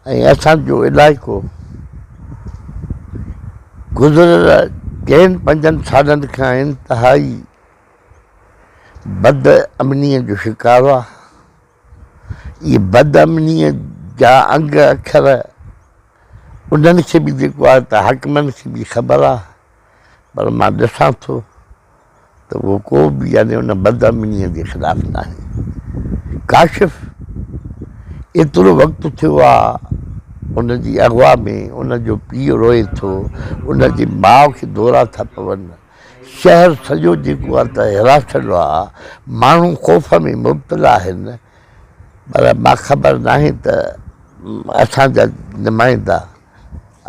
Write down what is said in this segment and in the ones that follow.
۽ اسان جو علائقو گذريل چئن پنجن سالن کان انتهائي بد امنيء جو شڪار آ. اهي بد امنيء جا انگ اکر انهن کي به جيڪو آهي ته حاڪمن کي به خبر آ پر مان ڏسان ٿو ته اهو ڪو به يعني ان بدامنيء جي خلاف ناهي. ڪاشف ايترو وقت ٿيو آ ان جي اغوا ۾ ان جو پيء روئي ٿو، ان جي ماء کي دورا ٿا پون، شهر سڄو جيڪو آ ته هراسيل آ، ماڻهو خوف ۾ مبتلا آهن پر مان خبر ناهي ته اسان جا نمائندا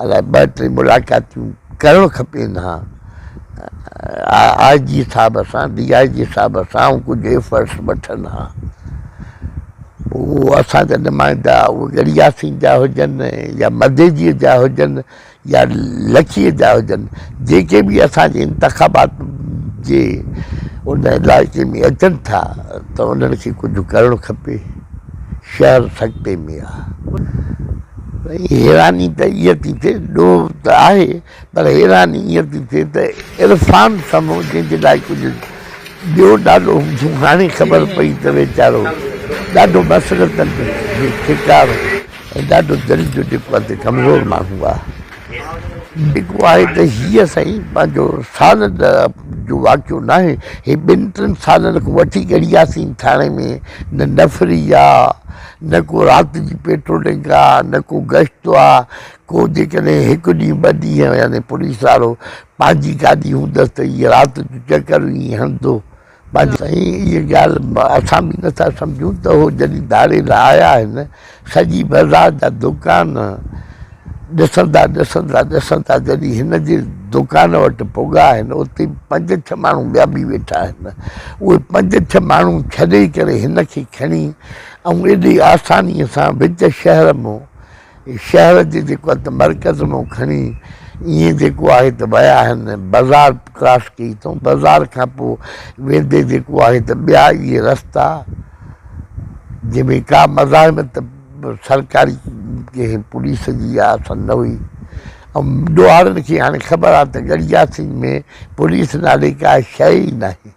الائي ٻه ٽي ملاقاتيون ڪرڻ کپين ها آء جي صاحب سان ڊي I جي صاحب سان ۽ ڪجهه ايفرٽس وٺن ها پوء اسان جا نمائندا اهي ڳڙهياسين جا هجن يا مديجيء جا هجن يا لکيء جا هجن جيڪي به اسان جي انتخابات جي ان علائقي ۾ اچن ٿا ته انهن کي ڪجهه ڪرڻ کپي شهر سڪتي ۾ آ. حيراني ته اها ٿي ٿئي، ڏوهه ته آهي پر حيراني اها ٿي ٿئي ته عرفان سمون جنهن جي لاء ڪجهه ٻيو نالو هوندو هاڻي خبر پئي ته ويچارو ڏاڍو مسلطن جو شڪار ۽ ڏاڍو دل جو جيڪو آهي ڪمزور ماڻهو آهي. جيڪو آهي ته هيء سائين پنهنجو سال جو واقعو ناهي، هي ٻن ٽن سالن کان وٺي ڳڙهياسين ٿاڻي ۾ نه نفري آ، نه ڪو رات جي پيٽرولنگ آ، نه ڪو گشت آ، ڪو جيڪڏهن هڪ ڏينهن ٻه ڏينهن يعني پوليس وارو پنهنجي گاڏي هوندس ته هيء رات جو چڪر ائين هڻندو. پنهنجي سائين اها ڳالهه اسان به نٿا سمجهون ته هو جڏهن ڌاڙيل آيا آهن سڄي بازار جا دڪان ڏسندا ڏسندا ڏسندا جڏهن هن جي دڪان وٽ پڳا آهن اتي پنج ڇهه ماڻهو ٻيا به ويٺا آهن اهي پنج ڇهه ماڻهو ڇڏي ڪري هن کي کڻي ۽ ايڏي آساني سان وچ شهر مان شهر جي جيڪو آهي ته مرڪز مان کڻي ائين جيڪو آهي ته ويا آهن بازار ڪراس ڪئي اٿئون بازار کان پوء ويندي جيڪو آهي ته ٻيا اهي رستا جنهن ۾ ڪا مزاحمت سرڪاري ڪنهن پوليس جي يا اصل نه هئي ۽ ڏوهارين کي هاڻي خبر آهي ته ڳڙهياسين ۾ پوليس نالي ڪا شيء ئي ناهي.